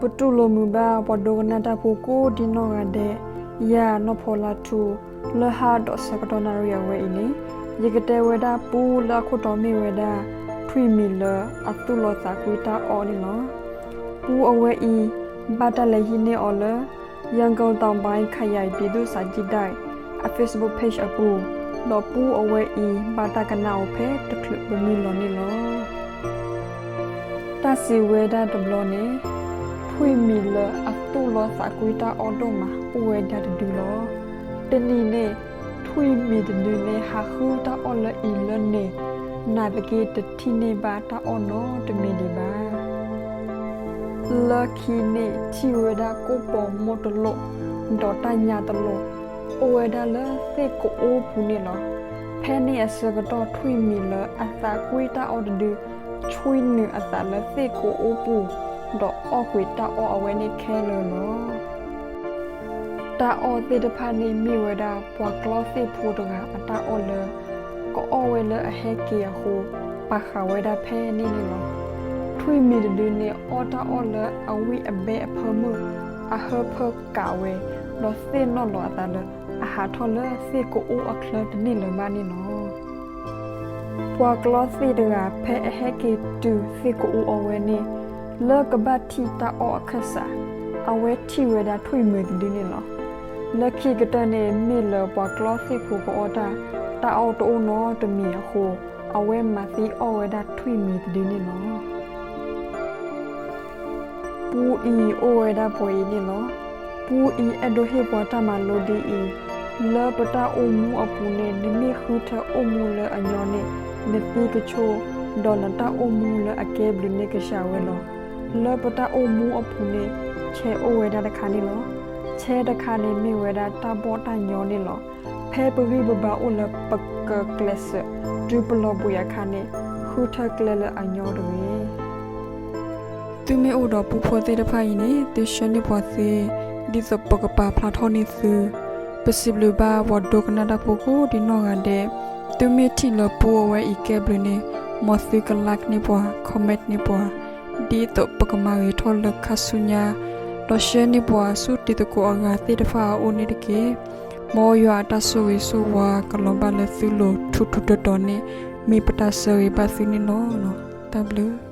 ပတူၢ်လိာ်မုာ်ဘၣ်ပှၤဒိကနၣ်တၢ်ဖိကိးဒံနီၢ်ဂၤဒဲး, ယၤနီၢ်ဖီလါထူ, လၢဟါဒီးဆၢကတီၢ်နၣ်ရံၣ်အဝဲအံၤန့ၣ်, ယကတဲဝဲဒၣ်ပူလၢအခိၣ်တီမ့ၢ်ဝဲဒၣ် ထွံၣ်မံၤလၢအသူၣ်လီသးကွံတၢ်အီၣ်န့ၣ်လီၤ. ပူအဝဲအံၤ ဘၣ်တၢ်လဲၤဟံးန့ၢ်အီၤလၢ ရန်ကုန်တောင်ပိုင်း ခရိုင်ပြည်သူ့စာကြည့်တိုက် အ Facebook page အပူၤ, ဒီးပူအဝဲအံၤ ဘၣ်တၢ်ကနၣ်အီၤဖဲတချုးပမံလီၤန့ၣ်လီၤ. တၢ်စံးဝဲဒၣ်တဘျီန့ၣ်, ထွံၣ်မံၤလၢအသူၣ်လီသးကွံတၢ်အီၣ်ဒိၣ်မး အိၣ်ဝဲဒၣ်တဒုလီၤ. တနံၤန့ၣ် ထွံၣ်မံၤတဒုန့ၣ် ဟးဃုတၢ်အီၣ်လၢအံၤလၢန့ၣ်, နာ်သက့တထံၣ်န့ၢ်ဘၣ်တၢ်အီၣ်နီတမံၤဒံးဘၣ်. လၢခံန့ၣ်ထံၣ်ဝဲဒၣ်ကိၣ်ပီၤမိၢ်တလိၣ်, ဒီးတၢ်ညါတလိၣ်, အိၣ်ဝဲဒၣ်လၢသ့ၣ်ကအိပူၤန့ၣ်လီၤ. ဖဲန့ၣ်အဆၢကတီၢ်ထွံၣ်မံၤလၢအသးကွံတၢ်အီၣ်တဒု, ဆွံနုာ်အသးလၢသ့ၣ်ကအိပူၤ, ဒီးအီၣ်ကွံာ်တၢ်အီၣ်အဝဲန့ၣ်ခဲလၢာ်လီၤ. တၢ်အီၣ်သ့ၣ်တဖၣ်န့ၣ်မ့ၢ်ဝဲဒၣ်ပှၤကျီသ့ၣ်ဖိတဂၤအတၢ်အီၣ်လၢ ကအီၣ်ဝဲလၢအဟဲက့ၤအဃိ, ပာ်ဃာ်ဝဲဒၣ်ဖဲန့ၣ်န့ၣ်လီၤ. ထွံၣ်မံၤတဒုန့ၣ်အီၣ်တၢ်အီၣ်လၢအဝံၣ်အဘဲအဖၢမုၢ်, အဟၢဖၢကးဝဲ, ဒီးသ့ၣ်နီၣ်လီၤအသးလၢ အဟးထီၣ်လၢသ့ၣ်ကအိအချၢတန့ၢ်လၢၤဘၣ်န့ၣ်လီၤ. ပှၤကျီသ့ၣ်တဂၤဖဲအဟဲက့ၤတုၤသ့ၣ်ကအိအဝဲန့ၣ်, လၢကဘၣ်ထံၣ်တၢ်အီၣ်အခၢၣ်စး, အဝဲထံၣ်ဝဲဒၣ်ထွံၣ်မံၤတဒုန့ၣ်လီၤ. လၢခံကတၢၢ်န့ၣ် မ့ၢ်လၢပှၤကျီသ့ၣ်ဖိကအီၣ်တၢ်, တၢ်အီၣ်တအိၣ်နီတမံၤအဃိ, အဝဲမၤသံအီၣ်ဝဲဒၣ်ထွံၣ်မံၤတဒုန့ၣ်လီၤ. ပူအံၤအိၣ်ဝဲဒၣ်ပှဲၤအံၤန့ၣ်လီၤ. ပူအံၤအဲၣ်ဒိးဟ့ၣ်ပှၤတၢ်မၤလိဒ်အံၤ, လၢပတၢ်အိၣ်မူအပူၤန့ၣ် နမ့ၢ်ဃုထၢအိၣ်မူလၢအညီန့ၣ်, နသံကဆိ, ဒီးနတၢ်အိၣ်မူလၢအကဲဘျုးန့ၣ်ကစှၤဝဲလီၤ. လၢပတၢ်အိၣ်မူအပူၤန့ၣ်, ဆဲးအိၣ်ဝဲဒၣ်တခါန့ၣ်လီၤ. ဆဲးတခါန့ၣ်မ့ၢ်ဝဲဒၣ်တၢ်ဘီၣ်တၢ်ညီန့ၣ်လီၤ. ဖဲပဂံၢ်ပဘါအိၣ်လၢပကကျဲးစၢး တုၤပလီၤဘှံးအခါန့ၣ်, ဃုထၢကျဲလၢအညီတဂ့ၤ. သုမ့ၢ်အိၣ်ဒီးပူဖိသ့ၣ်တဖၣ်အံၤန့ၣ် သုဆှၢန့ၢ်ပှၤသ့, ဒ်သိးပကပာ်ဖျါထီၣ်န့ၢ်သု. ပစံးဘျုးဘၣ်ပှၤဒိကနၣ်တၢ်ဖိကိးဒံနီၢ်ဂၤဒဲး, သုမ့ၢ်ထံၣ်လၢပူအဝဲအံၤကဲဘျုးန့ၣ်, မ်သုက like န့ၢ်ပှၤ, comment န့ၢ်ပှၤ, ဒ်သိးပကမၤဂ့ၤထီၣ်လၢခါဆူညါ, ဒီးဆှၢန့ၢ်ပှၤဆူတံၤသကိးအဂၤသ့ၣ်တဖၣ်အအိၣ်န့ၣ်တက့ၢ်. မ်ယွၤအတၢ်ဆိၣ်ဂ့ၤဆိၣ်ဝါကလီၤဘၣ်လၢသုလိၤထူးထူးတီၤတီၤန့ၣ် မ့ၢ်ပတၢ်ဆၢဂ့ၤဘၣ်သုန့ၣ်လီၤ. တၢ်ဘျုး